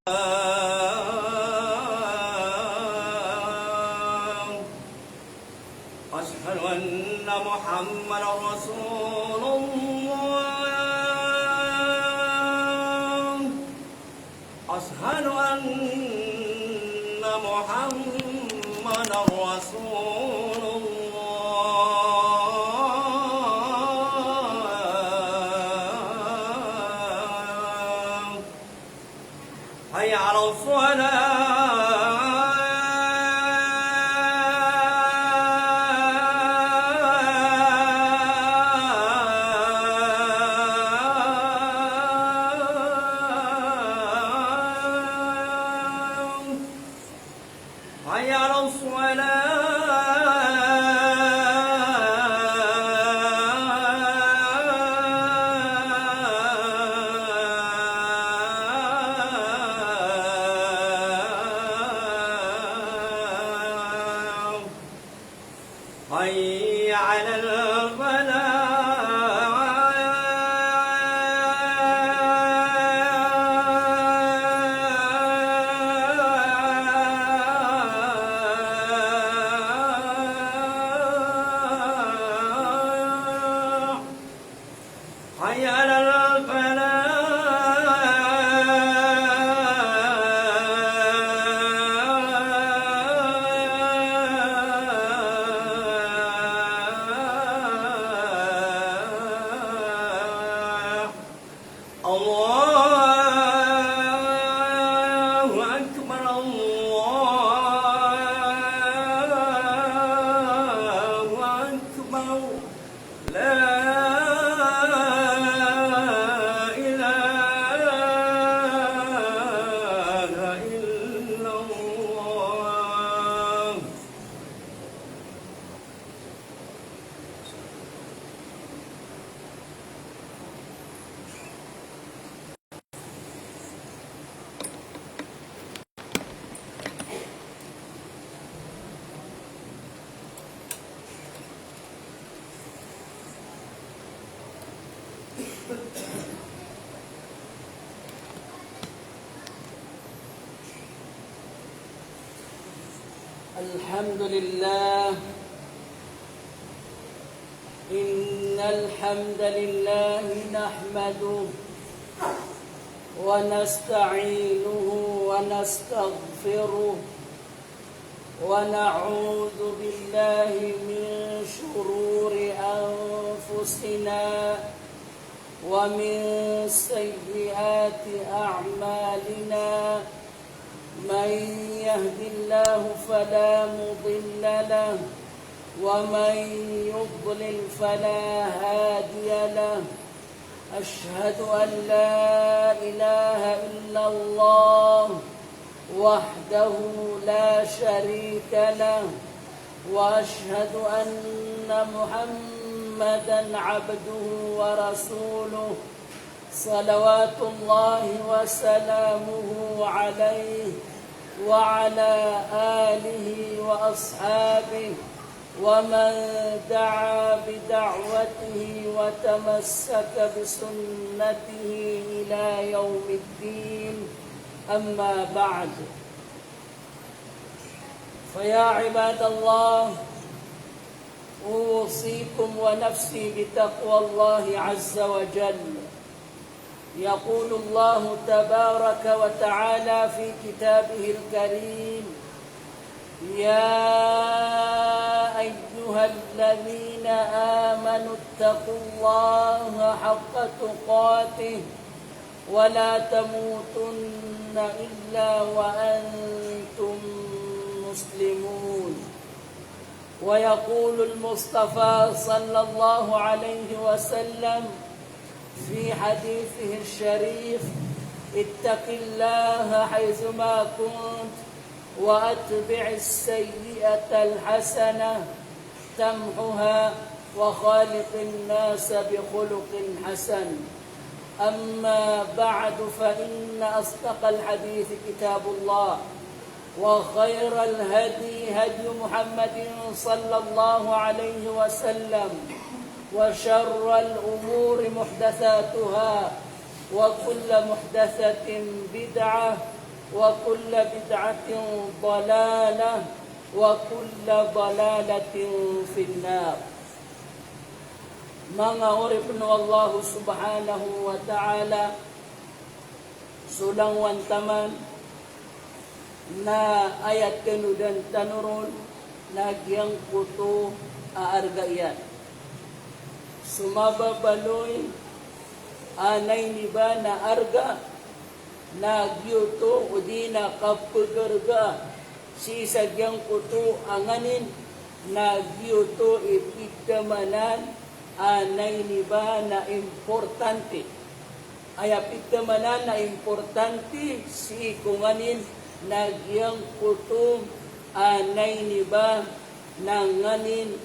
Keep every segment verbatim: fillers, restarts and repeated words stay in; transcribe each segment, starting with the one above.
أشهد أن محمدا رسول الله. أشهد أن محمدا رسول الله. حي على الصلاة. حي على الصلاة. حي على الفلاح. حي على الفلاح. الله أكبر، الله أكبر. لا إله إلا الله. الحمد لله. إن الحمد لله نحمده ونستعينه ونستغفره، ونعوذ بالله من شرور أنفسنا ومن سيئات أعمالنا. من يهد الله فلا مضل له، ومن يضلل فلا هادي له. أشهد أن لا إله إلا الله وحده لا شريك له، وأشهد أن محمدا عبده ورسوله، صلوات الله وسلامه عليه وعلى آله وأصحابه ومن دعا بدعوته وتمسك بسنته إلى يوم الدين. أما بعد، فيا عباد الله، أوصيكم ونفسي بتقوى الله عز وجل. يقول الله تبارك وتعالى في كتابه الكريم: يا أيها الذين آمنوا اتقوا الله حق تقاته ولا تموتن إلا وأنتم مسلمون. ويقول المصطفى صلى الله عليه وسلم في حديثه الشريف: اتق الله حيثما كنت وأتبع السيئة الحسنة تمحها وخالق الناس بخلق حسن. أما بعد، فإن أصدق الحديث كتاب الله، وخير الهدي هدي محمد صلى الله عليه وسلم، وشر الأمور محدثاتها، وكل محدثة بدعة، وكل بدعة ضلالة وكل ضلالة في النار. Manga oripn o Allah subhanahu wa ta'ala, so langowan taman na aya tanodan tano ron na giyangkoto a arga iyan. So mababaloy a nainiba na arga na giyoto odi na kapagarga sii sa giyangkoto a nganin na giyoto i pithamanan a nainiba na importante. Aya pithamanan na importante sii ko nganin na giyangkoto a nainiba na nganin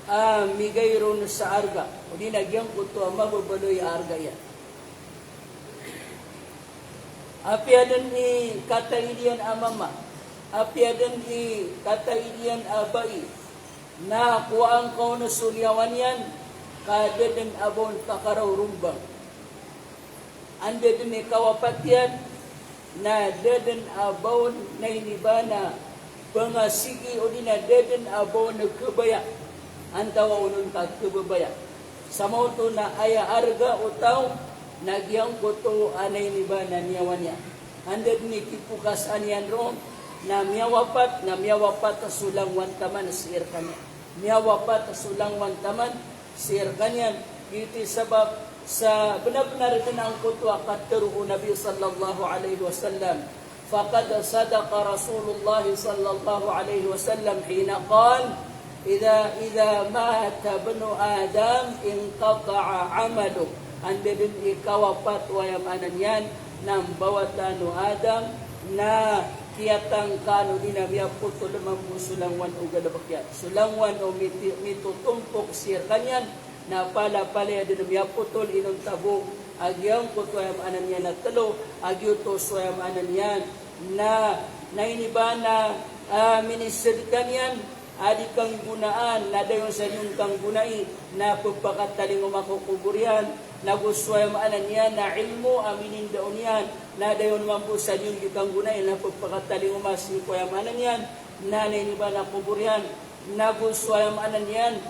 a migay ron sa arga. Odi na giyangkoto a mababaloy a arga iyan. Apiya dn i kataid iyan a mama, apiya dn i kataid iyan a bai, na kowaan ka on so niyawa niyan, ka da dn a ba on pakarorombang. Anda dn i kawapat iyan, na da dn a ba on nainiba na pangasigi odi na da dn a ba on khabaya. Antawaa on ka khababaya. Sa maoto na aya arga o taw na giyangkoto a nainiba na niyawa niyan. Anda dn i kipokasaan iyan roo na miyawapat, na miyawapat so langowan taman sii rkaniyan. Miyawapat so langowan taman sii rkaniyan. Giyoto i sabap sa bnar-bnar dn angkoto a katharo o Nabi sallallahu alaihi wasallam. فقد صدق رسول الله صلى الله عليه وسلم حين قال: إذا، إذا مات ابن آدم انقطع عمله. Anda dn i kawapat o aya maana niyan na mbawatan o Adam na kiyatangkaan odi na miyapotol mambo so langowan o galbk iyan. So langowan o miti-, mitotompok sii rkaniyan, na palapalaya dn miyapotol inonta bo a giyangkoto aya maana niyan a tlo, a giyoto so aya maana niyan na, na nainiba na, ah, minisdka niyan a di kanggonaan, na dayon sa niyan kanggonai na pphakatalingoma ko kobor iyan, nago so aya maana niyan na ilmo a minindao niyan, na dayon mambo sa niyan di kanggonai na pphakatalingoma sii ko aya maana niyan na nainiba na kobor iyan, nago so aya maana niyan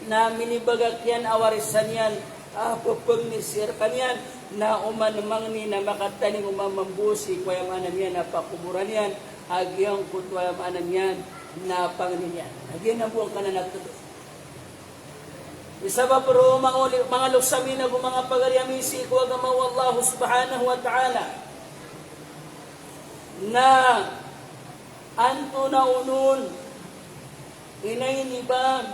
na minibagak iyan a warisan iyan a pphamis rkaniyan, na oman mangni na makatalingoma mambo sii ko aya maana niyan a pakoboran iyan a giyangkoto aya maana niyan na pangni niyan. A giyanan bo angkanan a tlo. Isabap roo manga oli-, manga loks ami nago manga pagari ami sii ko agama o Allah subhanahu wa ta'ala, na antonaa onon i nainiba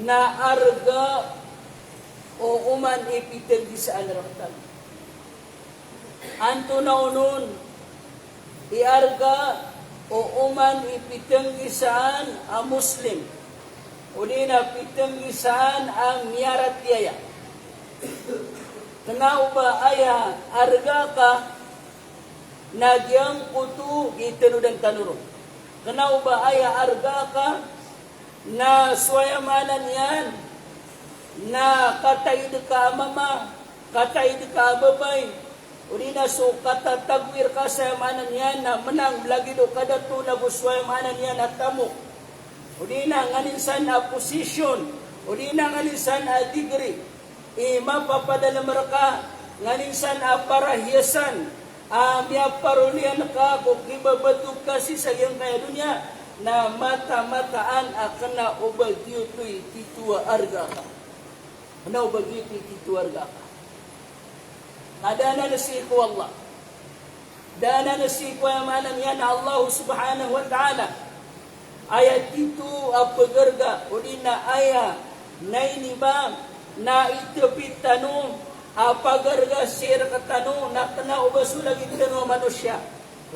na arga o oman i pitnggisaan rktano. Antonaa onon i arga o oman i pitnggisaan a Muslim, odi na pitnggisaan a miyaratiyaya. Kna o ba aya arga ka na giyangkoto i tanodan tano ron. Kna o ba aya arga ka na so aya maana niyan na kataid ka a mama, kataid ka a babay, odi na so katatagoi rka sa aya maana niyan na mnang lagid o kadato nago so aya maana niyan a tamok, odi na nganin san a position, odi na nganin san a degree, i mapapadalm rka nganin san a parahiyasan a miyaparolian ka ko kibabatog ka sii sa giyangkaya doniya, na mata-mataan a kna o ba giyoto i tito a arga ka. Kna o ba giyoto i tito a arga ka. Ka da anan sii ko Allah. Da anan sii ko aya maana niyan a Allah subhanahu wa ta'ala. Aya tito a pagarga, odi na aya nainiba na itpit tano a pagarga sii rktano, na kna o ba so lagid tano a manosiya,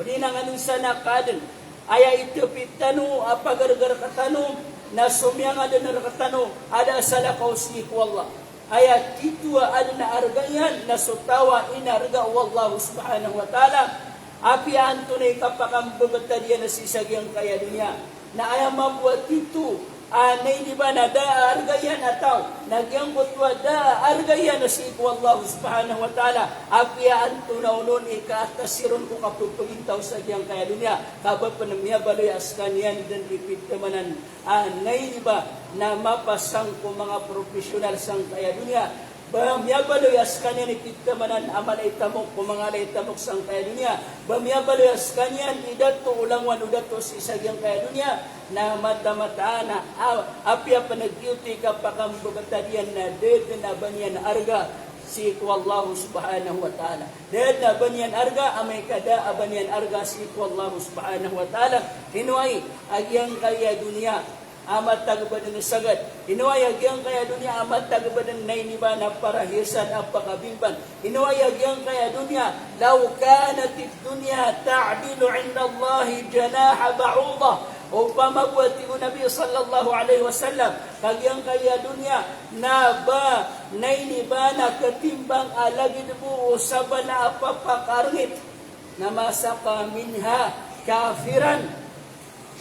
odi na nganin san a kaadn. Aya itpit tano a pagarga rktano na so miyangadn rktano a da a salakaw sii ko Allah. Aya tito a adn a arga iyan na so taw a inarga o Allah subhanahu wa ta'ala. Apiya antonaa i kapakambebetad iyan sii sa giyangkaya doniya, na aya mambo a tito A nainiba na da a arga iyan a taw, na giyangkoto a da a arga iyan a sii ko Allah subhanahu wa ta'ala, apiya antonaa onon i kaatas iron ko kapepegintaw sa giyangkaya doniya, ka ba pen miyabaloy a sekaniyan den i pitemanan a nainiba na mapasang ko manga professional sangkaya doniya, ba miyabaloy a sekaniyan i pitemanan a mala i tamok ko manga ala i tamok sangkaya doniya, ba miyabaloy a sekaniyan i dato o langowan o dato sii sa giyangkaya doniya, na mataan-mataan a, a, apiya pen giyoto i kapakambebetad iyan na da den a ba niyan arga sii ko Allah subhanahu wa ta'ala. Da den a ba niyan arga, amay ka da a ba niyan arga sii ko Allah subhanahu wa ta'ala. Ino aya a giyangkaya doniya a matag ba den sagad. Ino aya a giyangkaya doniya a matag ba den nainiba na parahiyasan a pakabimban. Ino aya a giyangkaya doniya, law kanatid dunya ta'dilu indallahi janaha ba'udah. Opama bo a tig o Nabi sallallahu alaihi wasallam, ka giyangkaya doniya na ba nainiba na ketimbang a lagid bo o sabala a papak a rengit, na ma saqa minha kafiran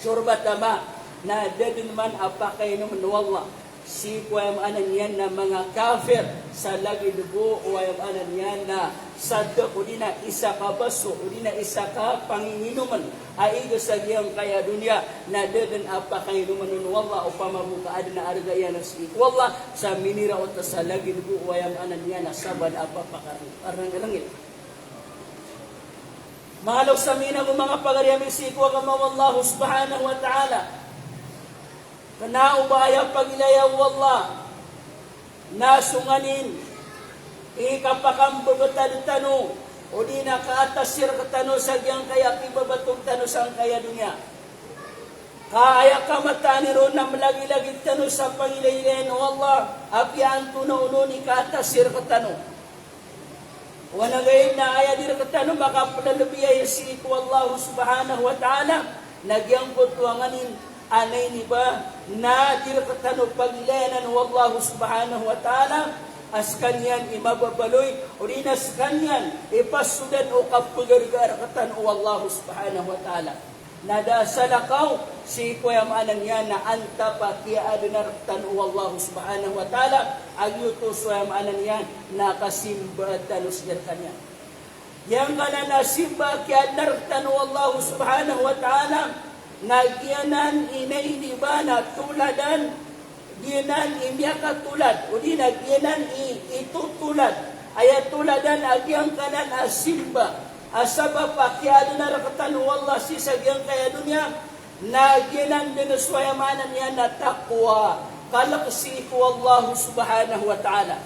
shurbata ma, na da den man a pakainomen o Allah sii ko aya maana niyan na manga kafir sa lagid bo o aya maana niyan na sadak odi na isa ka baso odi na isa ka panginginomen a iga sa giyangkaya doniya, na da den a pakainomen o Allah opama bo ka aden a arga iyan a sii ko Allah sa miniraot sa lagid bo o aya maana niyan na sabala a papak a rengit. Manga loks ami nago manga pagari ami sii ko agama o Allah subhanahu wa ta'ala. Kena o ba aya pagilaya o Allah na so nganin i kapakambebetad tano odi na kaatas i rektano sa giyangkaya kibabatog tano sangkaya doniya. Ka aya kamataan iron na melagilagid tano sa pangilailayan o Allah, apiya antonaa onon i kaatas i rektano. Oway, na aya di rektano makapelelebiyai sii ko Allah subhanahu wa ta'ala, na giyangkoto a nganin a nainiba na di rektano pagilayanan o Allah subhanahu wa ta'ala a sekaniyan i mababaloy, odi na sekaniyan i pasodan o kapegarga rektano o Allah subhanahu wa ta'ala. Na da a salakaw sii ko aya maana niyan na antap a kiyaadena rektano o Allah subhanahu wa ta'ala a giyoto so aya maana niyan na kasimba tano sekaniyan. Giyangkanan a simba a kiyaadena rektano o Allah subhanahu wa ta'ala na giyanan i nainiba na toladan, giyanan i miyakatolad, odi na giyanan i, i totolad, aya toladan a giyangkanan a simba a sabap a kiyaadena rektano o Allah sii sa giyangkaya doniya, na giyanan den so aya maana niyan na taqwa, kalek sii ko Allah subhanahu wa ta'ala.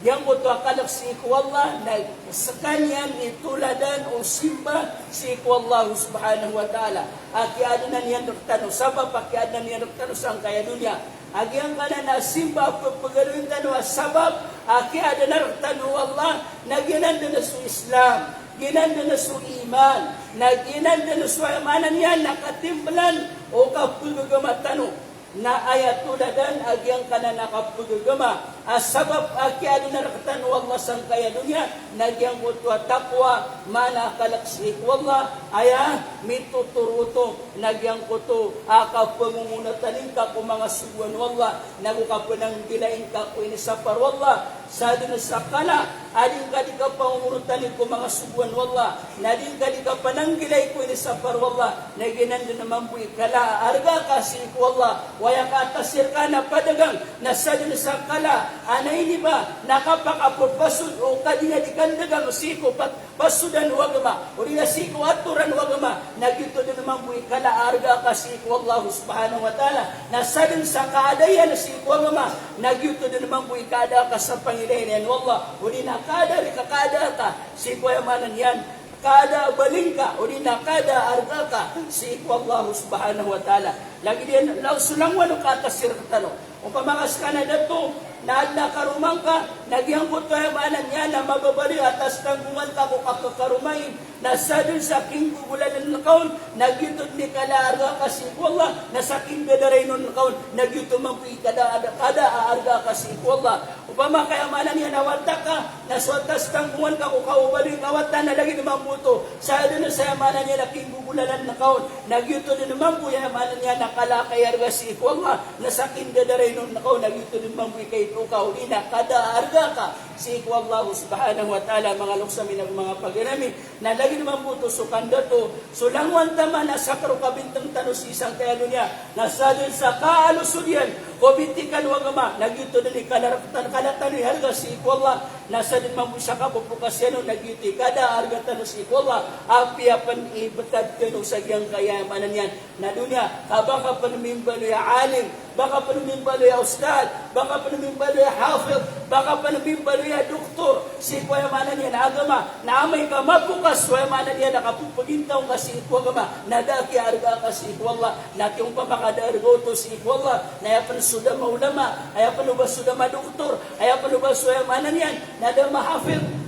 Giyangkoto a kalek sii ko Allah na sekaniyan i toladan o simba sii ko Allah subhanahu wa ta'ala a kiyaadena niyan rektano, sabap a kiyaadena niyan rektano sangkaya doniya. A giyangkanan a simba a pepegaloyin tano a sabap a kiyaadena rektano o Allah, na giyanan den so Islam, giyanan den so iman, na giyanan den so aya maana niyan na katimbelan o kapegagama tano. Na aya toladan a giyangkanan a kapegagama a sabap a kiyaadena rektano o Allah sangkaya doniya, na giyangkoto a taqwa, maana a kalek sii ko Allah, aya mitotoro oto na giyangkoto a kapengongonotan ingka ko manga sogoan o Allah, nago kapenanggilai ingka ko inisapar o Allah, sa den sa kala a di ngka di kapangongonotani ko manga sogoan o Allah, na di ngka di kapananggilai ko inisapar o Allah, na giyanan den mambo i kala a arga ka sii ko Allah, oway, a kaatas i reka na padagang, na sa den sa kala a nainiba na kapakapepasod o kadi na di kandagang sii ko pat pasodan o agama, odi na sii ko atoran o agama, na giyoto den mambo i kala a arga ka sii ko Allah subhanahu wa ta'ala, na sa den sa kaada iyan sii ko agama, na giyoto den mambo i kaada ka sa pangilaylay o Allah, odi na kaada reka, kaada ka sii ko aya maana niyan, kaada a baling ka, odi na kaada a arga ka sii ko Allah subhanahu wa ta'ala. Lagid iyan, law so langowan o kaatas i rektano. Opama ka sekaniyan a dato, na aden a karoma ngka, na giyangkoto aya maana niyan na mababaloy a taas tanggongan ka ko kakekaromai, Na sadn sa kinggogolalan ka on, na giyoto dn i kala a arga ka sii ko Allah, na sa kindadarainon ka on, na giyoto mambo i kada, kada a arga ka sii ko Allah. Opama ka aya maana niyan a wata ka, na so wata a stanggongan ka ko kababaloy ka wata na lagid mambo oto. Sadn sa aya maana niyan a kinggogolalan ka on, na giyoto dn mambo aya maana niyan a kala ka i arga sii ko Allah, na sa kindadarainon ka on, na giyoto dn mambo i kaito ka, odi na kada a arga ka sii ko Allah subhanahu wa ta'ala, manga loks ami nago manga pagari ami. Na lagid mambo oto so kandato, so langowan taman a sakaro kabintng tano sii sangkaya doniya. Na sadn sa kaalosod iyan ko bitikan o agama, na giyoto dn i kala rktano, kala tano i arga sii ko Allah. Na sadn mambo sa kapopokas iyan on, na giyoto i kada a arga tano sii ko Allah. Apiya pn i btad tano sa giyangkaya maana niyan na doniya, ka ba ka pn mimbaloy a alim, ba ka pn mimbaloy a ustad, ba ka pn mimbaloy a hafid, ba ka pn mimbaloy a doktor sii ko aya maana niyan a agama, na amay ka mapokas so aya maana niyan a kapopagintaw ngka sii ko agama, na da a kiyaarga ka sii ko Allah, na kiyompama ka da a arga oto sii ko Allah, na aya pn so da maulama, aya pn o ba so da madoktor, aya pn o ba so aya maana niyan na da mahafid.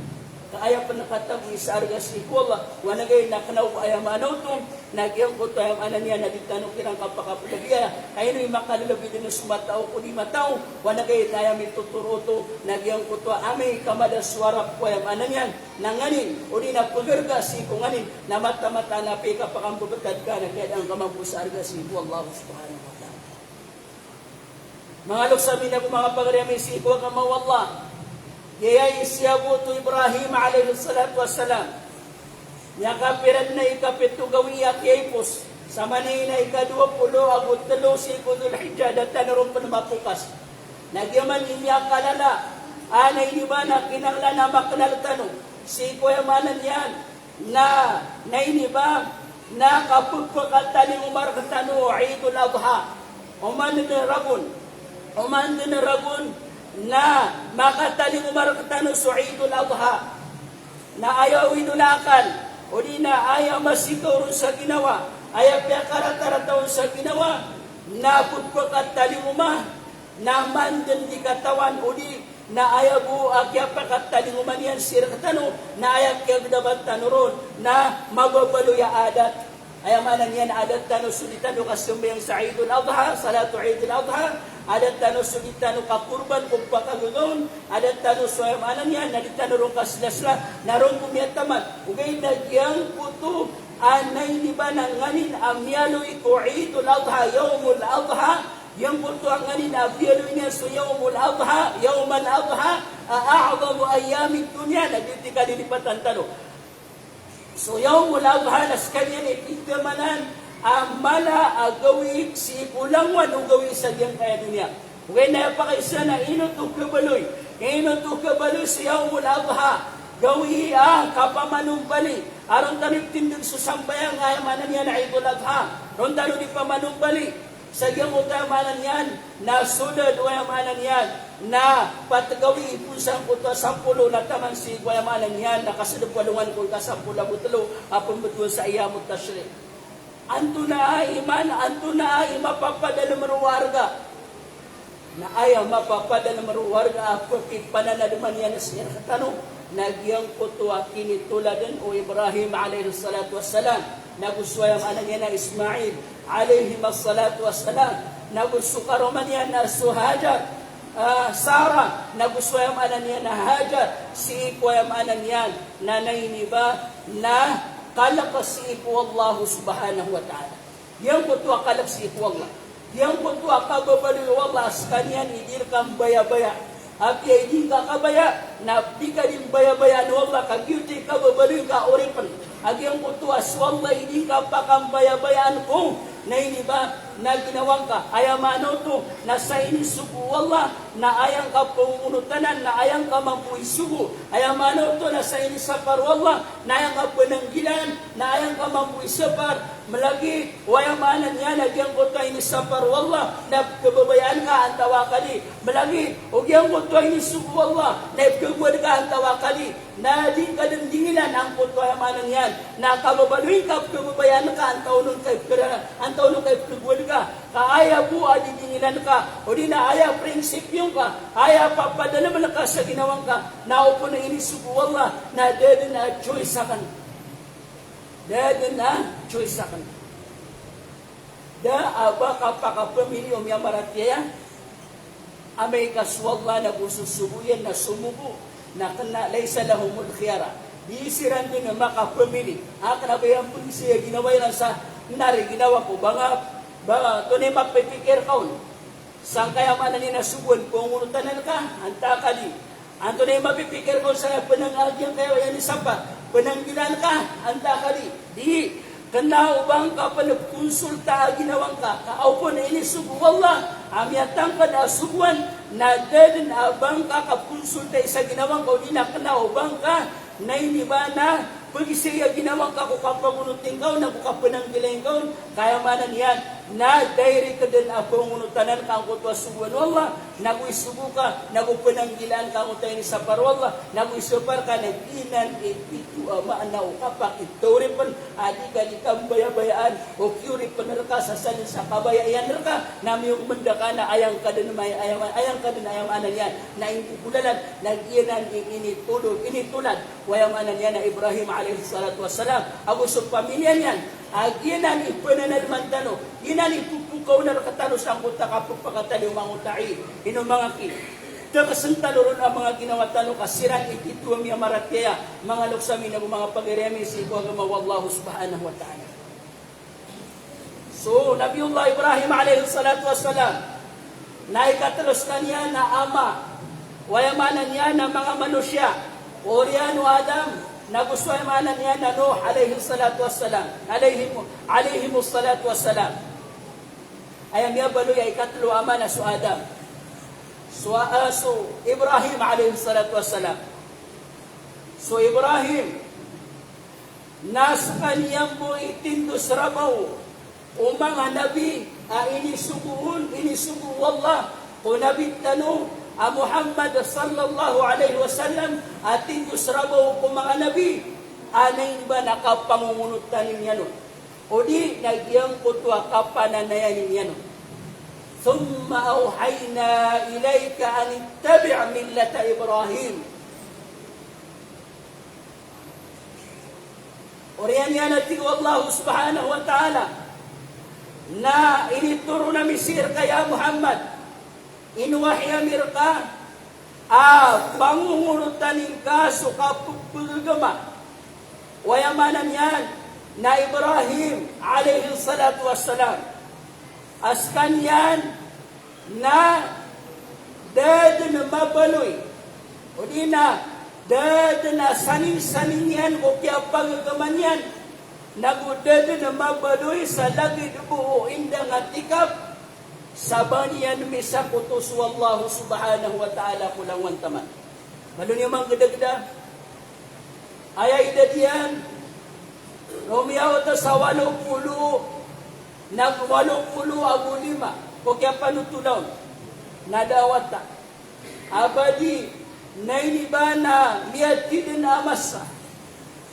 Ka aya pn katago i sa arga sii ko Allah, wanagay na kna o ba aya maana oto, na giyangkoto aya maana niyan na di tano kiran kapakapalabiya, ka ino i makalalabi dn so matao ko di matao, wanagay na aya mitotoro oto, na giyangkoto a amay ka mada so arap ko aya maana niyan na nganin, odi na pgarga sii ko nganin, na mataan-mataan a apiya i kapakambabtad ka na kiyadaan ka mambo sa arga sii ko Allah subhanahu wa ta'ala. Manga loks ami nago manga pagari ami sii ko agama o Allah. Giyaya i siyabot o Ibrahim alayhis salatu wassalam. Miyakapira dn a ikapito gawii a kiyaipos. Sa manay na ikadowa polo ago tlo sii ko Dhul Hijjah, da tano ron pn mapokas. Na giyaman i miyakalala a nainiba na kinanglan a maknal tano sii ko aya maana niyan na, nainiba na kapphakatalingoma rktano o Eidul Adha. Oman dn ragon, oman dn ragon na makatalingoma rktano so Eidul Adha. Na aya oidol a akal, odi na aya masikaw ron sa ginawa, aya piyakaratarata on sa ginawa, na phakatalingoma, na man dn di katawan, odi na aya bo a kiyapakatalingoma niyan sii rktano, na aya kiyagdabat tano ron na mababaloy a adat. Aya maana niyan, adat tano so di tano kasambayang sa Eidul Adha, salatu Eidul Adha, adat tano so di tano kakorban ko pakagagaon, adat tano so, aya maana niyan, na di tano ron kaslasla, na ron bo miyataman. Ogaid na giyangkoto a nainiba na nganin a miyaaloy ko Eidul Adha, Yawmul Adha, giyangkoto a nganin a miyaaloy niyan so Yawmul Adha, Yawmal Adha, a a'zamu ayyamid dunya, na giyoto i kalilipatan tano. So Yawmul Adha na skaniyan i pithamanan a mala a gawii sii ko langowan o gawii sa giyangkaya doniya. Ogaid na aya pakaisa na ino oto kabaloy, ino oto kabaloy so Yawmul Adha, gawii a kapamanombali a ron tano iptindg so sambayang a aya maana niyan a Eidul Adha, ron tano di pamanombali. Sa giyangkoto aya maana niyan na soled o aya maana niyan na pat gawii pn sangkoto a sampolo na taman sii ko aya maana niyan na kasdp alongan ko ikasampolo ago tlo a pmbtowan sa ayyamut tashriq. Antonaa i man, antonaa i mapapadalm roo a arga? Na aya mapapadalm roo a arga a pkipananadman iyan sii rktano na giyangkoto a kinitoladn o Ibrahim alayhis salatu wassalam, nago so aya maana niyan a Ismail alayhimas salatu wassalam, nago so karoma niyan a so Hajar, ah, Sarah, nago so aya maana niyan a Hajar, sii ko aya maana niyan na nainiba na kalk sii ko Allah subhanahu wa ta'ala. Giyangkoto a kalk sii ko Allah. Giyangkoto a kababaloy o Allah a skaniyan i di rka mbayabaya. Apiya i di ngka kabaya, na di ka di mbayabayaan o Allah ka giyoto i kababaloy ngka a oripn. A giyangkoto a so Allah i di ngka pakambayabayaan ko, na iniba na ginawa ngka. Aya maana oto na sa inisogo o Allah na aya ngka pangonotanan, na aya ngka mambo isogo. Aya maana oto na sa inisapar o Allah na aya ngka pananggilaan, na aya ngka mambo isapar. Malagid o aya maana niyan a giyangkoto a inisapar o Allah na pkhababayaan ka antawaa ka di. Malagid o giyangkoto a inisogo o Allah na ipkhagowad ka antawaa ka di. Na di ngka dn dingilan angkoto, aya maana niyan na kababaloy ngka, pkhababayaan ka antawaa on ka ipkhara-, antawaa on ka ipkhagowad ka. Ka aya bo a didingilan ka, odi na aya prinsipyo ngka, aya papadalmn ka sa ginawa ngka, na opama inisogo o Allah na da dn a choice akn. Da dn a choice akn. Da a ba kapakapamili o miyamaratiyaya. Amay ka so Allah na go sosogo iyan na somogo, na kna laysa lahumul khiyara. Di siran dn makapamili. A kna ba iyan pn sii a ginawa iran sa, na ri ginawa ko, ba nga, ba nga, antonaa i mapipikir ka on? Sangkaya maana niyan na sogoan, pangongonotan ka, antaa ka di. Antonaa i mapipikir ka on sa pnang a giyangkaya inisapar, pnanggilaan ka, antaa ka di. Di, kna o ba ngka pn pkonsulta a ginawa ngka, ka opama inisogo o Allah a miyatangkd a sogoan, na da dn a ba ngka kapkonsultai sa ginawa ngka, odi na kna o ba ngka na ini ba na pagizai a ginawa ngka ko kapagonoti ngka on, na ko kapananggilai ngka on, kaya maana niyan na direct dn a pangongonotan ka angkoto a sogoan o Allah, na go isogo ka, na go pananggilaan ka angkoto a inisapar o Allah, na go isapar ka, na giyanan i pito a maana o kapakitaoripn a di ka di kambayabayaan o kioripn rka sa salin sa kabaya iyan rka, na miyogmnda ka na aya ngka dn may-, aya, aya ngka dn aya maana niyan na inggogolalan, na giyanan i initolod, initolad o aya maana niyan na Ibrahim alayhis salatu wassalam ago so pamilya niyan. A giyanan i pnanadman tano, giyanan i pphokawna rktano sangkoto a kapphakataliyo mangota a Eid. Ino manga ki, tgsn tano ron a manga ginawa tano ka siran i tito a miyamaratiyaya, manga loks ami nago manga pagari ami sii ko agama o Allah subhanahu wa ta'ala. So Nabiyullah Ibrahim alayhis salatu wassalam, na ikatlo skaniyan na ama, o aya maana niyan na manga manosiya, oriyan o Adam, nago so aya maana niyan na Nuh alayhis salatu wassalam, alayhim, alayhimus salatu wassalam. Aya miyabaloy a ikatlo a ama na so Adam. So, ah, so Ibrahim alayhis salatu wassalam. So Ibrahim, na skaniyan bo i tindos rabaw o manga nabi a inisogo on, inisogo o Allah ko Nabi tano a Muhammad sallallahu alayhi wasallam, a tindos rabaw ko manga nabi a na ini ba na kapangongonotan iyan on, odi na giyangkoto a kapananayan iyan on. Thumma awhayna ilayka an ittabi' millata Ibrahim. Oriyan iyan a tig o Allah subhanahu wa ta'ala, na initoron ami sii rka ya Muhammad, inwahi ami rka a pangongonotan ingka so kapepegegema o aya maana niyan na Ibrahim alayhis salatu wassalam. A skaniyan na da dn mabaloy, odi na da dn a saningsaning iyan ko kiyapagegema niyan, nago da dn mabaloy sa lagid bo o indang a tikap sa ba niyan misakoto so Allah subhanahu wa ta'ala ko langowan taman. Malo niyo manggdagda. Aya idad iyan, romiyawat sa walo polo, nag walo polo ago lima ko kiyapanotola on, na da a wata. Abadi, na ini ba na miyatidn a masa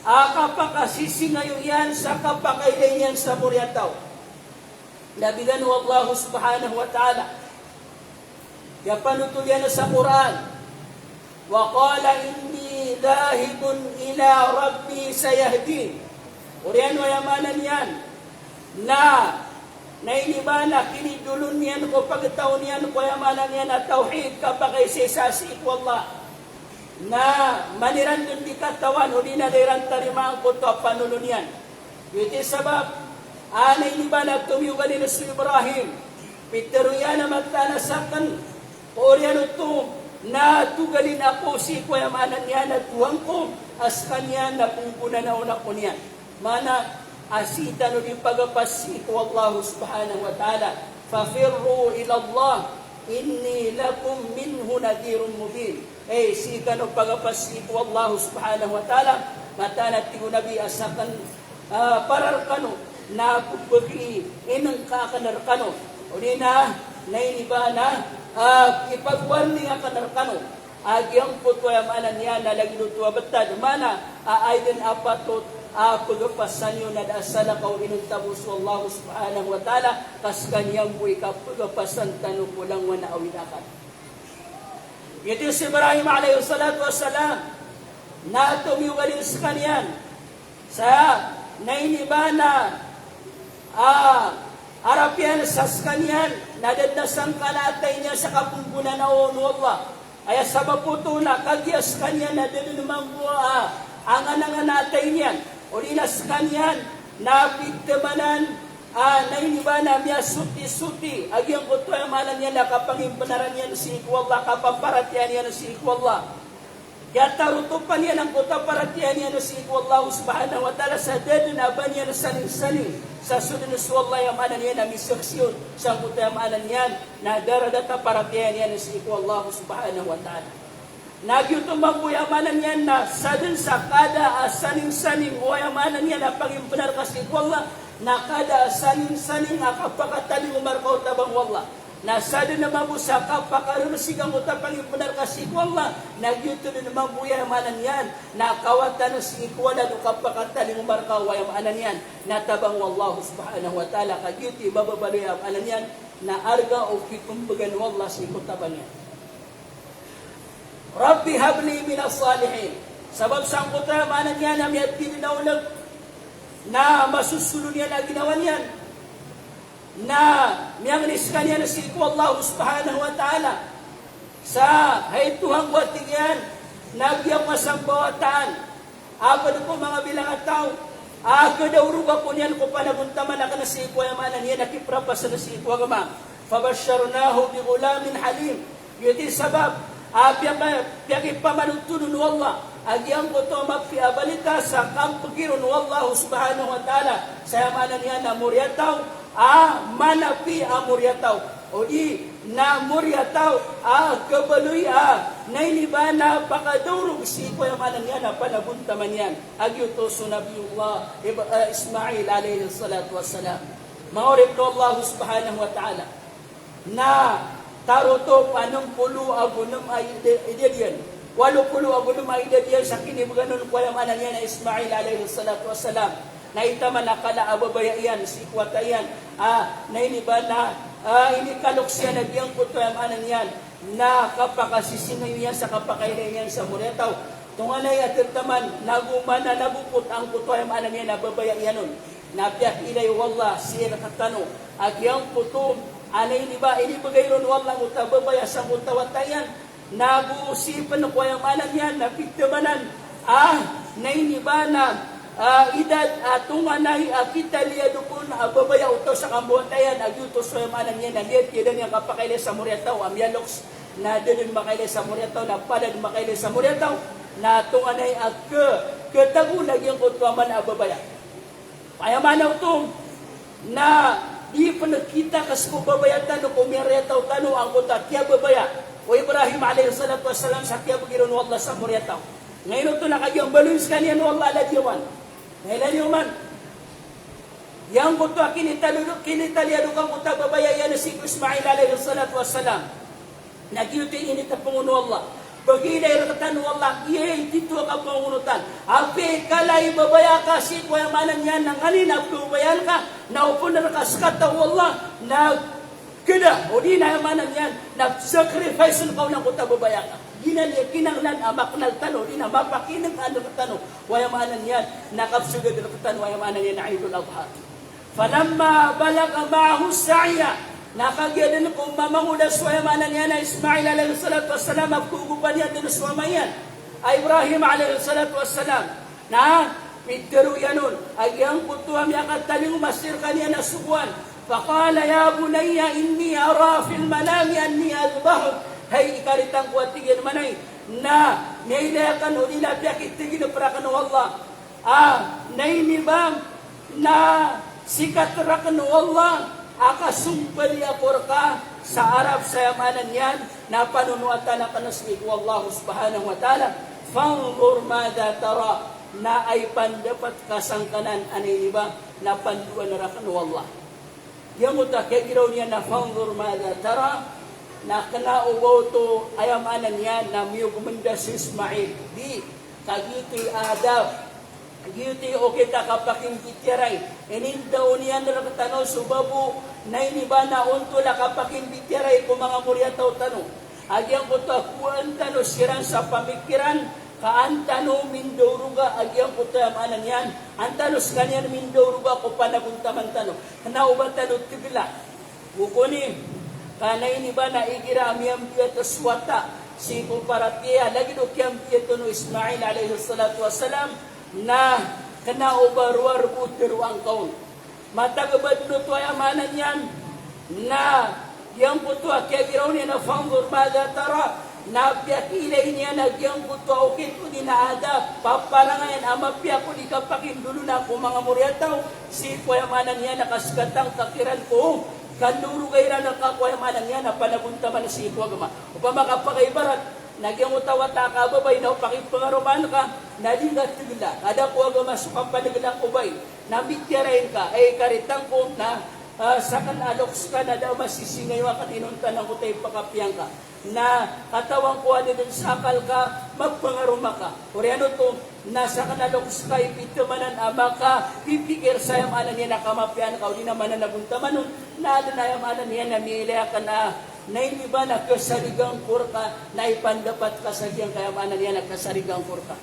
a kapakasingayo iyan sa kapakailay niyan sa moriyataw. Na bigan o Allah subhanahu wa ta'ala, iyapanotol iyan sa Qur'an, wa qala inni dhahibun ila rabbi sayahdin. Oriyan o aya maana niyan na, na ini ba na kinidolon iyan ko pagtaw niyan ko aya maana niyan a tawhid, kapakaisaisa sii ko Allah. Na man iran dn di katawan, odi na da iran tarimaan angkoto a panolon iyan. Giyoto i sabap a na ini ba na tomiyogalin so Ibrahim, pitharo iyan a mataan a sakn, oriyan oto na togalin ako sii ko aya maana niyan a Tuhan ko, a skaniyan na pnggonanaon ako niyan. Maana a sii tano di pagapas sii ko Allah subhanahu wa ta'ala. Fafirru ila Allah, inni lakum minhu nadhirun mubin. Ay, sii kano pagapas sii ko Allah subhanahu wa ta'ala, mataan a tig o Nabi a sakn, ah, para rkano, na pphakaiinngka akn rkano. Odi na, na ini ba na, ah, ipag-warning akn rkano a giyangkoto aya maana niyan na lagid oto a btad, maana a aya dn a patot a pagapasan iyo na da a salakaw inonta bo so Allah subhanahu wa ta'ala, ka skaniyan bo i kapagapasan tano ko langowan a awid akal. Giyoto si Ibrahim alayhis salatu wassalam, na tomiyogalin skaniyan sa Na iniba na, ah, arap iyan sa sekaniyan, na da den a sangkala a atay niyan sa kapenggonanao o Allah. Aya sabap oto na kagiya sekaniyan na da den mambo a anganangan a atay niyan. Odi na sekaniyan na pitemanan, ah, na iniba na miyasotisoti a giyangkoto aya maana niyan na kapangimbenaran iyan sii ko Allah, kapaparatiyayaan iyan sii ko Allah. Kiyatarotopan iyan angkoto a paratiyaya niyan sii ko Allah subhanahu wa ta'ala sa da den a ba niyan saningsaning sa so den so Allah aya maana niyan a misaksi on sangkoto aya maana niyan na daradat a paratiyaya niyan sii ko Allah subhanahu wa ta'ala. Na giyoto mambo aya maana niyan na sa den sa kada a saningsaning o aya maana niyan a pangimbenar ka sii ko Allah, na kada a saningsaning a kapakatalingoma reka o tabang o Allah. Na sa den mambo sa kapakareresik angkoto a pangimbenar ka sii ko Allah, na giyoto den mambo aya maana niyan na kawatan sii ko Allah o kapakatalingoma reka o aya maana niyan na tabang o Allah subhanahu wa ta'ala, ka giyoto i bababaloy aya maana niyan na arga o kipembegan o Allah sii ko tabang iyan. Rabbi habli minas salihin. Sabap sangkoto aya maana niyan na miyatid na oleg na masosolon iyan a ginawa niyan. Na miyangni sekaniyan sii ko Allah subhanahu wa ta'ala sa, hay Tohan ko, a tig iyan, na giyangkoto a sambawataan a ped ko manga bilang a taw a kedaorog ako niyan ko panagontaman aken sii ko aya maana niyan a kiprapasn sii ko agama. Fabasharnahu bi ghulamin halim. Giyoto i sabap a piyaka-, piyakipamanothol on o Allah a giyangkoto a mapiya a balita sa kampegi ron o Allah subhanahu wa ta'ala sa aya maana niyan a moriyataw a manapi a moriyataw. Odi na moriyataw a kebaloy a na iniba na pakadaorog sii ko aya maana niyan a panagontaman iyan a giyoto so Nabiyullah Ib-, eh, Ismail alayhis salatu wassalam. Manga oripn o Allah subhanahu wa ta'ala. Na tarotop a nem polo ago nem a ida-, idad iyan. Walo polo ago nem a idad iyan sa kinibegan on ko aya maana niyan a Ismail alayhis salatu wassalam. Na itaman a kala a babaya iyan sii ko wata iyan. A, na iniba na, a, inikaloks iyan a giyangkoto aya maana niyan na kapakasisingayo iyan sa kapakailay niyan sa moriyataw. Tonganay a tetaman, nago mana, nago kot angkoto aya maana niyan a babaya iyan on. Na piyakiilay o Allah sii rektano a giyangkoto a na iniba, inibegay ron o Allah angkoto a babaya sangkoto a wata iyan. Nago sii pen ko aya maana niyan na pitemanan a na iniba na, a, idad a tonganay a kitaliyadok on a babaya o taw sa kambawata iyan a giyoto so aya maana niyan a miyatiyadan iyan kapakailay sa moriyataw a miyaloks na da den makailay sa moriyataw, na palad makailay sa moriyataw, na tonganay a ke-, ketago na giyangkoto a maana a babaya. Aya maana oto na di pen kita kasko babaya tano ko miyariyataw tano angkoto a kiyababaya o Ibrahim alayhis salatu wassalam sa kiyabegi ron o Allah sa moriyataw. Ngayon oto na kagiya mbaloy sekaniyan o Allah a ladiyawan. Na iladiyawan. Giyangkoto a kinitalo-, kinitaliyadok angkoto a babaya iyan sii ko Ismail alayhis salatu wassalam. Na giyoto i initepeng on o Allah. Pagilay rektano o Allah, giyai tito a kapangonotan. Apiya i kala i babaya ka sii ko aya maana niyan na nganin a pkababayaan ka, na opon reka sekataw o Allah, na keda, odi na aya maana niyan na sacrifice on ka on angkoto a babaya ka. Giyanan i kinanglan a makenal tano, odi na mapakineg rektano o aya maana niyan na kapsogad rektano o aya maana niyan na Eidul Adha. Falamma balagha ma'ahus sa'ya, na kagiya den ko mamangoda so aya maana niyan a Ismail alayhis salatu wassalam a pkaogopan iyan den so ama iyan a Ibrahim alayhis salatu wassalam, na pitharo iyan on a giyangkoto a miyakatalingoma sekaniyan a sogoan. Faqala ya bunayya inni ara fil manami anni adhbahuk. Hay ikaritang ko, a tig iyan, manay, na miyailay aken odi na piyakiteginep raken o Allah a, na iniba na sikat raken o Allah a kasombali ako reka sa arap sa aya maana niyan na panonoatan aken sii ko Allah subhanahu wa ta'ala. Fanzur madha tara, na aya pandapat ka sangkanan a na iniba na pandoan raken o Allah. Giyangkoto a kiyagiraw niyan na fanzur madha tara, na kena o ba oto aya maana niyan na miyogomenda si Ismail. Di, ka giyoto i adab, giyoto i okit a kapakimbitiyarai. Inindao niyan rektano so babo, na iniba na ontol a kapakimbitiyarai ko manga moriyataw tano. A giyangkoto a kowaan tano siran sa pamikiran, Ka an tano mindawroga a giyangkoto aya maana niyan, an tano skaniyan mindawroga ko panagontaman tano. Kna o ba tano tgla. Okon i, ka na ini ba na igira a miyambiyat so wata sii ko paratiyaya, lagid o kiyambiyat o Ismail alayhis salatu wassalam, na kna o ba rowar bo tero angka on. Matag a ba dn oto aya maana niyan na giyangkoto a kiyagiraw niyan a fanzur madha tara, na piyakiilay niyan a giyangkoto a okit odi na adab, paparangayan a mapiya ko di kapakindolona ko manga moriyataw, sii ko aya maana niyan a kaskatangka kiran ko kandawroga iran ka ko aya maana niyan a panagontaman sii ko agama. Opama ka pakaibarat, na giyangkoto a wata ka a babay na o pakipangaromaan ka, na di ka tgla, ka da ko agama so kapanegla ko babay, na mbitiyarai ngka, ay karitang ko na, ah, sakn a loks ka na da a masisingayo akn inonta na angkoto a ipakapiya ngka. Na katawan ko a da dn sa akal ka mapangaroma ka. Oriyan oto, na sakn a loks ka ipitamanan a makapipikir sa aya maana niyan a kamapiyaan ka, odi na mananagontaman on, na adn a aya maana niyan a miyailay akn a na ini ba na kasarigan ko rka, na ipandapat ka sa giyangkaya maana niyan a kasarigan ko rka.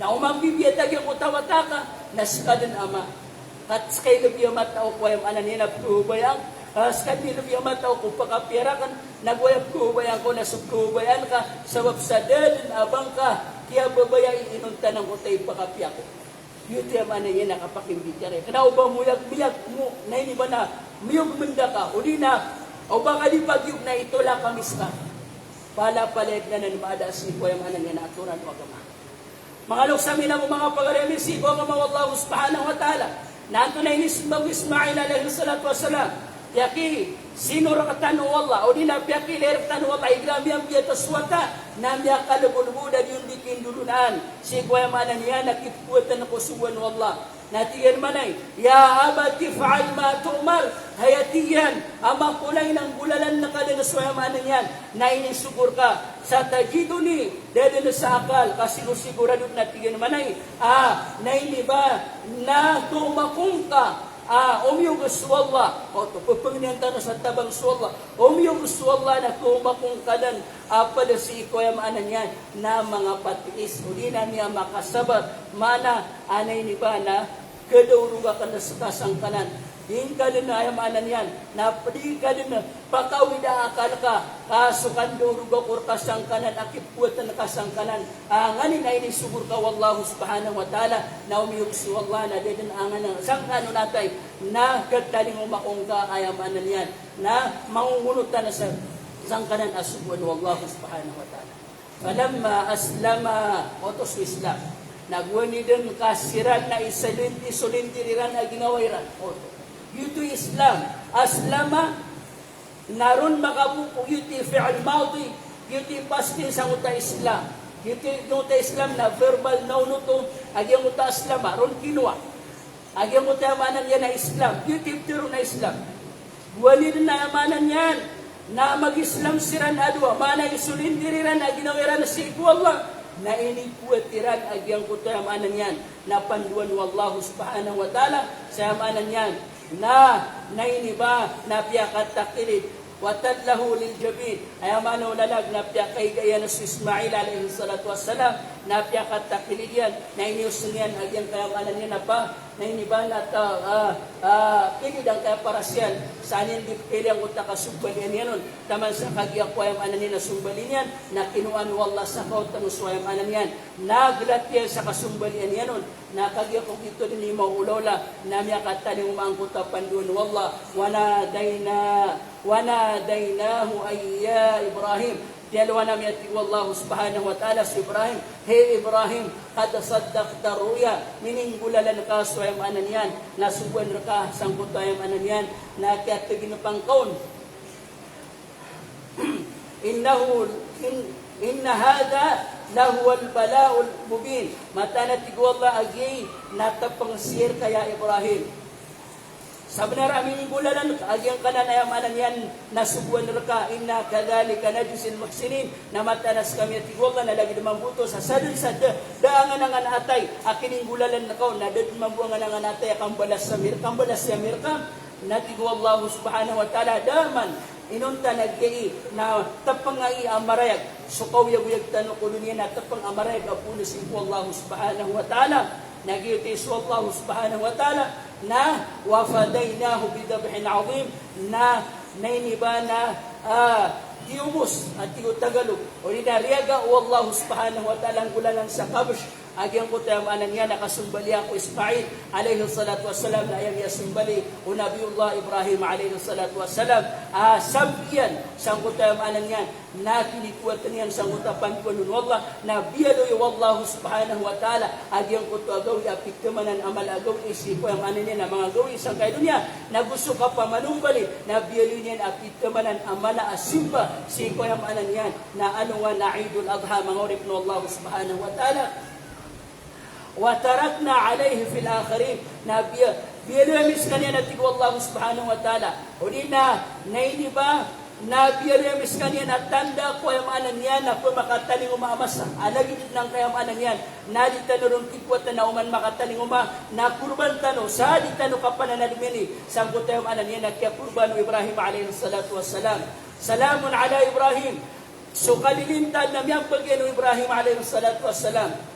Na o mambibiyat a giyangkoto a wata ka, na ska dn ama. Ka ska i lbi a matao ko aya maana niyan a pkhababayaan, ah, ska dn i lbi a matao ko pakapiya rakn, nago aya pkhababayaan ko na so pkhababayaan ka, sabap sa da dn a ba ngka kiyababayai inonta na angkoto a ipakapiya ko. Giyoto aya maana niyan a kapakimbitiyarai. Kna o ba moyag, miyag mo, na ini ba na miyog mnda ka, odi na o ba ka di pagiyog na itolak ami ska. Palapalaya dn anan maada sii ko aya maana niyan a atoran o agama. Manga loks ami nago manga pagari ami sii ko agama o Allah subhanahu wa ta'ala. Na antonaa i inismbag o Ismail alayhis salatu wassalam? Piyakisinor rktano o Allah, odi na piyakiilay rktano o Allah, igira a miyambiyat so wata, na miyakalbodbod a di on di kindolonaan sii ko aya maana niyan a kipkowatan ko sogoan o Allah. Na tig iyan mambo, "Ya abati if'al ma tu'mar." Hay a tig iyan a ama ko, na inanggolalan ka dn so aya maana niyan na inisogo rka. Satajiduni, da dn sa akal ka sigosigorado, na tig iyan mambo, a, na ini ba na tomakong ka a omiyog so Allah. Oto, ppangnin tano sa tabang so Allah. Omiyog so Allah na tomakong ka dn a pd sii ko aya maana niyan na manga patiis, odi na miyamakasabar. Maana a na ini ba na kadaorog akn ska sangkanan. Di ngka dn aya maana niyan na di ngka dn pakaawida a akal ka, ka so kandaorog ako rka sangkanan a kipkowatan ka sangkanan a nganin a inisogo rka o Allah subhanahu wa ta'ala, na omiyog so Allah na da dn a nganin sangkanan a atay na katalingoma ko ngka aya maana niyan na mangongonotan sa sangkanan a sogoan o Allah subhanahu wa ta'ala. Falamma aslama, oto so Islam. Na gowani dn ka siran na isolin-, isolindir iran a ginawa iran. Oto. Giyoto i Islam. Aslama, na ron makapopog, giyoto i fi'l madi, giyoto i past tense angkoto a Islam. Giyoto i, giyoto i Islam na verbal noun oto, a giyangkoto a aslama, ron kinowa. A giyangkoto aya maana niyan a Islam, giyoto i pitharo on a Islam. Gowani dn aya maana niyan na mag-Islam siran a dowa, maana isolindir iran a ginawa iran sii ko Allah, na inipowat iran a giyangkoto aya maana niyan na pandoan o Allah subhanahu wa ta'ala, sa aya maana niyan na, na ini ba na piyakatakilid. Wa tallahu lil jabin. Aya maana o lalag na piyakaiga iyan so Ismail alayhis salatu wassalam, na piyakatakilid iyan, na iniosn iyan a giyangkaya maana niyan a pa, na ini ba na ta, ah, ah, kilid angkaya paras iyan, sa niyan di pkhailay angkoto a kasombalian iyan on, taman sa kagiya ko aya maana niyan a sombali niyan, na kinowaan o Allah sa kaotan o so aya maana niyan, na glat iyan sa kasombalian iyan on, na kagiya ko giyoto dn i maolaola, na miyakatalingoma angkoto a pandoan o Allah, wa nadayna-, wa nadaynahu an ya Ibrahim. Tiyalowan ami, a tig o Allah subhanahu wa ta'ala, so Ibrahim, hay Ibrahim, qad saddaqta ru'ya, mininggolalan ka so aya maana niyan na sogoan rka sangkoto aya maana niyan na kiyatgn pangkaon. Innahu, in-, inna hadha lahuwal bala'ul mubin. Mataan a tig o Allah a giya na tpng sii rka ya Ibrahim. Sabnar a mininggolalan ka a giyangkanan aya maana niyan na sogoan rka, inna kadhalika najzil muhsinin. Na mataan a skami, a tig o Allah, na lagid mambo oto sa sadn sa da, da angan-angan a atay a kininggolalan rka on, na da dn mambo angan-angan a atay a kambalas ami rka, kambalas ami rka. Na tig o Allah subhanahu wa ta'ala, da man Inonta na giya i na tepeng ai a marayag so kaoyagoyag tano ko doniya na tepeng a marayag a poon sii ko Allah subhanahu wa ta'ala. Na giyoto i so Allah subhanahu wa ta'ala na wa fadaynahu bi dhabhin adhim, na, na ini ba na, ah, tiyobos a tig o Tagalog. Odi na riyaga o Allah subhanahu wa ta'ala a nggolalan sa kabsh a giyangkoto aya maana niyan na kasombali ko Ismail alayhis salatu wassalam, na aya miyasombali o Nabiyullah Ibrahim alayhis salatu wassalam a sambiyan sangkoto aya maana niyan na kinikowa tano iyan sangkoto a pandoan o Allah, na biyaloy o Allah subhanahu wa ta'ala a giyangkoto a gawii a pithamanan a mala a gawii sii ko aya maana niyan na manga gawii sangkai a doniya, na go so kapamanombali na biyaloy niyan a pithamanan a mala a simba sii ko aya maana niyan na ano, na Eidul Adha, manga oripn o Allah subhanahu wa ta'ala. Wa tarakna alayhi fil akhirin. Na biya, biyaloy ami skaniyan a tig o Allah subhanahu wa ta'ala. Odi na, na ini ba, na biyaloy ami skaniyan a tanda ko aya maana niyan na pmakatalingoma a masa. A lagid dn angkai aya maana niyan na di tano ron kikowatan a oman makatalingoma, na korban tano, sa di tano kapananadmin i sangkoto aya maana niyan na kiyakorban o Ibrahim alayhis salatu wassalam. Salamun ala Ibrahim. So kalilintad na miyambag iyan o Ibrahim alayhis salatu wassalam.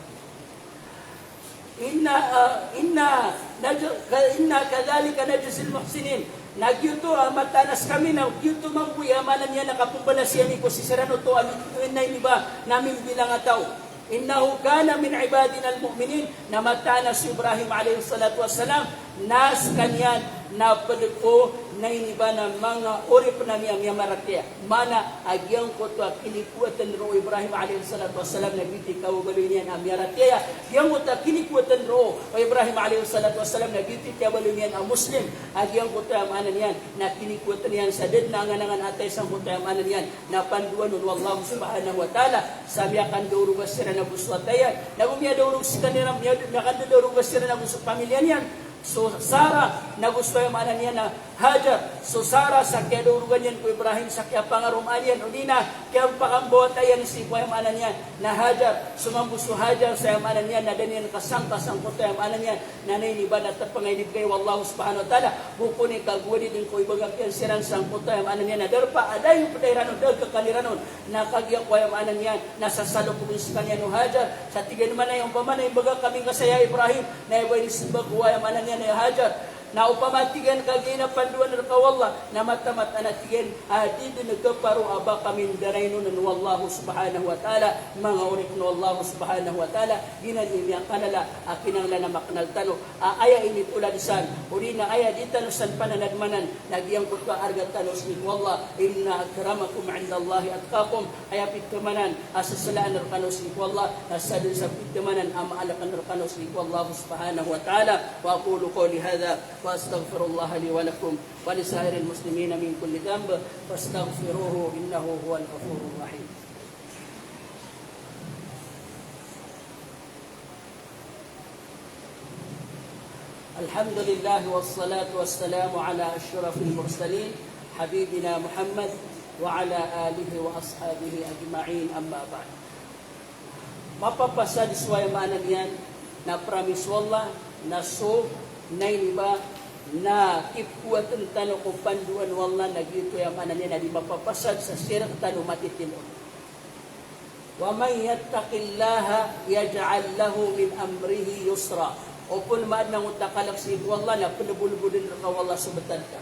Inna, ah, inna naj-, ka-, inna kadhalika najzil muhsinin. Na giyoto a mataan a skami, na giyoto mambo i aya maana niyan na kapmbalasi ami ko sii siran oto a mitotoin na ini ba na mimbilang a taw. Innahu kana min ibadinal mu'minin. Na mataan a so Ibrahim alayhis salatu wassalam na skaniyan na pd ko na ini ba na manga oripn ami a miyamaratiyaya. Maana a giyangkoto a kinikowatan roo o Ibrahim alayhis salatu wassalam na giyoto i kababaloy niyan a miyaratiyaya. Giyangkoto a kinikowatan roo o Ibrahim alayhis salatu wassalam na giyoto i kiyabaloy niyan a Muslim. A giyangkoto aya maana niyan na kinikowatan iyan sa da dn a angan-angan a atay sangkoto aya maana niyan na pandoan o Allah subhanahu wa ta'ala sa miyakandadaorog siran ago so atay iyan. Na go miyadaorog skaniyan, miya-, miyakandadaorog siran ago so pamilya niyan. So Sarah, na go so aya maana niyan na Hajar. So Sarah sa kiyadaorogan iyan ko Ibrahim sa kiyapangaromaan iyan, odi na kiyapakambawata iyan sii ko aya maana niyan na Hajar. So mambo so Hajar sa aya maana niyan na da niyan kasangka sangkoto aya maana niyan na, na ini ba na tepeng a inibgay o Allah subhanahu wa ta'ala. Go kon i kagowad i dn ko ibagak iyan siran sangkoto aya maana niyan na darpa a da i pd iran on, da a kekaniran on. Na kagiya ko aya maana niyan na sasalokod on skaniyan o Hajar. Sa tig iyan man a aya opama na ibagak ami ngka saya Ibrahim, na aya ba inismbag o aya maana niyan na Hajar. Na opama tig iyan kagiya na pandoan rka o Allah, na matamat a na tig iyan a di dn kaparo a ba kami ndarainonan o Allah subhanahu wa ta'ala, manga oripn o Allah subhanahu wa ta'ala. Giyanan i miyakalala a kinanglan a maknal tano a aya initolad san, odi na aya di tano san pananadmanan, na giyangkoto a arga tano sii ko Allah. Inna akramakum indallahi atqakum. Aya pithamanan a seselaan rkano sii ko Allah na sadn sa pithamanan a maalkn rkano sii ko Allah subhanahu wa ta'ala. Wa aqulu qawli hadha wa astaghfirullaha li wa lakum wa li sa'iril muslimina min kulli dhanb fastaghfiruhu innahu huwal ghafurur rahim. الحمد لله والصلاة والسلام على أشرف المرسلين حبيبنا محمد وعلى آله وأصحابه أجمعين، أما بعد. Mapapasad so aya maana niyan na promise o Allah na so na ini ba na kikowatan tano ko pandoan o Allah na giyoto aya maana niyan na di mapapasad sa sii rktano matitimo. Wa man yattaqillaha yaj'al lahu min amrihi yusra. O pn maadn a ngota kalk sii ko Allah na pnbolbodn rka o Allah so btad ka.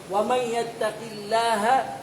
Wa man yattaqillaha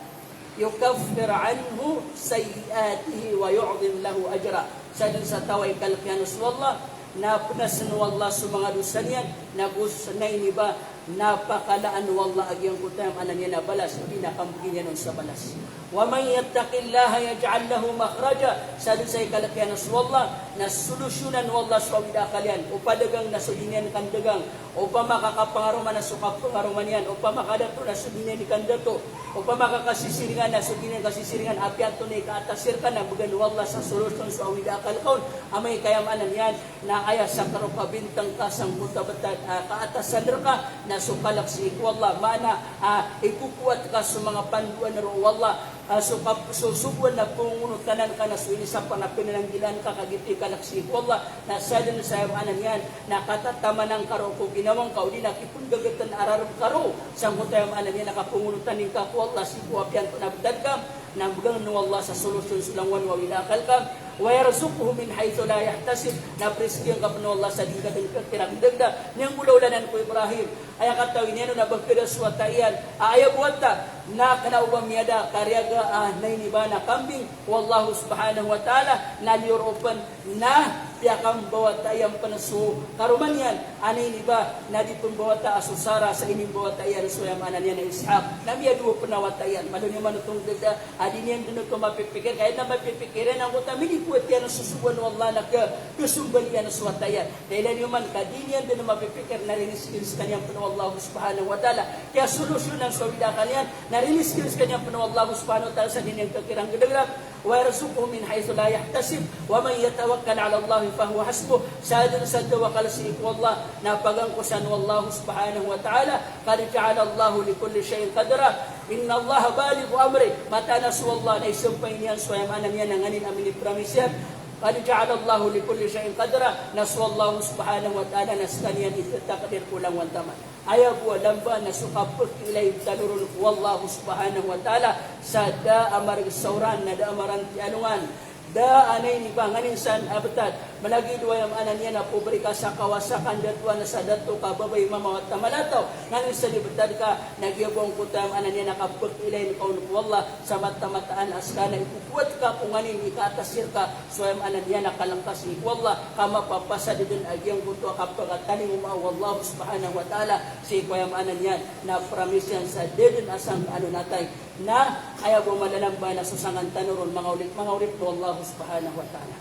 yukaffir anhu sayyi'atihi wa yu'dhim lahu ajra. Sadn sa taw a ikalk iyan so Allah na pnasn o Allah so manga dosa niyan, na go sa na ini ba na pakalaan o Allah a giyangkoto aya maana niyan na balas, odi na kambgin iyan on sa balas. Wa man yattaqillaha yaj'al lahu makhraja. Sadn sa ikalk iyan so Allah na solusyonan o Allah so awid a akal iyan. Opama dagang na so di niyan kandagang. Opama ka kapangaroma na so kapangaroma niyan. Opama ka dato na so di niyan kandato. Opama ka kasisiringan na so di niyan kasisiringan. Apiya antonaa i kaatas rka na bgan o Allah sa solusyon so awid a akal ka on. Amay ka aya maana niyan na aya sakn o kabintang ka sangkoto a btad ah, kaatasan rka na so kalk sii ko Allah, maana, ah, ikokowa ka so manga pandoan roo o Allah, ah, so kap-, so sogoan a pangongonotan ka na so inisapar na pinananggilaan ka kagiya kalk sii ko Allah, na sadn sa aya maana niyan na katataman angka roo ko ginawa ngka, odi na kipnggagtn a rarb ka roo sangkoto aya maana niyan na kapangonotan ngka ko Allah sii ko apiya antonaa btad ka, na mbgan o Allah sa solusyon so langowan o awid a akal ka. Wa yarzuqhu min haythu la yahtasib, na prizkian ka pn o Allah sa di ngka dn khakhirangdangda. Niyan golaola nan ko Ibrahim, aya katawi niyan on na ba khada so wata iyan a aya bo wata na kna o ba miyada kariyaga a nainiba na kambing o Allah subhanahu wa ta'ala, na liyo roo pn na piyakambawata iyan pn so karoma niyan a nainiba, na di pmbawata a so Sarah sa inimbawata iyan so aya maana niyan a Ishaq. Na miyadowa pn a wata iyan. Malo niyo man oto ngdada a di niyan dn oto mapipikir, ka aya dn a mapipikir iyan angkoto a minikowa tiyan so sogoan o Allah na kha-, khasombal iyan so wata iyan. Ka ilay niyo man ka di niyan dn mapipikir na riniskin skaniyan pn o Allah subhanahu wa ta'ala. Kiyasolusyonan so awid a akal iyan na riniskin skaniyan pn o Allah subhanahu wa ta'ala sa di niyan khakhirangdangda. Wa yarzuqhu min haythu la yahtasib, wa man yatawakkal 'ala Allahi fahuwa hasbuh. Sadn sa tawakal sii ko Allah na pagangkosan o Allah subhanahu wa ta'ala. Qad ja'ala Allahu likulli shay'in qadra. Inna Allaha balighu amrih. Mataan a so Allah na isampay niyan so aya maana niyan a nganin a minipromise iyan. Qad ja'ala Allahu likulli shay'in qadra. Na so Allah subhanahu wa ta'ala na skaniyan i ttakdir ko langowan taman. Aya bo a lamba na so kapkhailay tano ron ko Allah subhanahu wa ta'ala sa da a marg sa oran na da a maranti a alongan. Da a nainiba nganin san a btad. Malagid o aya maana niyan a pobre ka sa kawasa ka ndatoan sa dato ka babay, mama, wata, mala a taw. Nganin san i btad ka na giya bo angkoto aya maana niyan a kapkhailay ka on ko Allah sa mataan-mataan a ska na ikokowa ka ko nganin i kaatasi rka so aya maana niyan a kalk ka sii ko Allah, ka mapapasad dn a giyangkoto a kapakatalingoma o Allah subhanahu wa ta'ala sii ko aya maana niyan na promise iyan sa da dn a sangka a nonatay. Na aya bo a mala a lamba na so sangan tano ron manga orip, manga orip o Allah subhanahu wa ta'ala.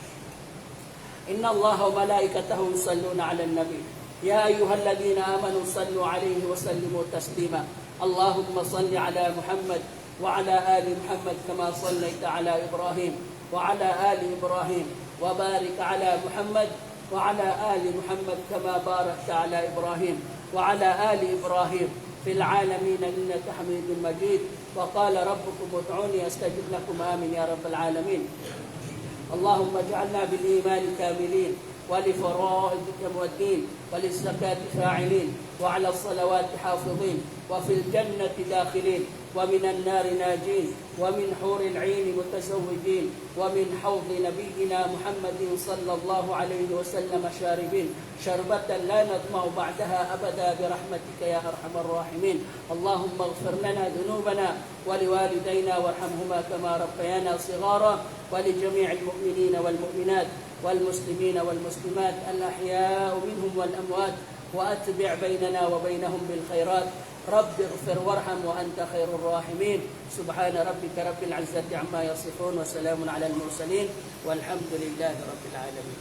Inna Allaha wa malaikatahu yusalluna 'alan nabi. Ya ayyuhalladhina amanu sallu 'alayhi wa sallimu taslima. Allahumma salli 'ala Muhammad وعلى آل محمد كما صليت على إبراهيم وعلى آل إبراهيم وبارك على محمد وعلى آل محمد كما باركت على إبراهيم وعلى آل إبراهيم في العالمين إنك حميد مجيد. وقال ربكم ادعوني أستجب لكم. آمين يا رب العالمين. اللهم اجعلنا بالإيمان كاملين ولفرائضك مؤدين وللزكاة فاعلين وعلى الصلوات حافظين وفي الجنة داخلين ومن النار ناجين ومن حور العين متزوجين ومن حوض نبينا محمد صلى الله عليه وسلم شاربين شربة لا نظمأ بعدها أبدا برحمتك يا أرحم الراحمين. اللهم اغفر لنا ذنوبنا ولوالدينا وارحمهما كما ربيانا صغارا ولجميع المؤمنين والمؤمنات والمسلمين والمسلمات الأحياء منهم والأموات وأتبع بيننا وبينهم بالخيرات. رب اغفر وارحم وأنت خير الراحمين. سبحان ربك رب العزة عما يصفون وسلام على المرسلين والحمد لله رب العالمين.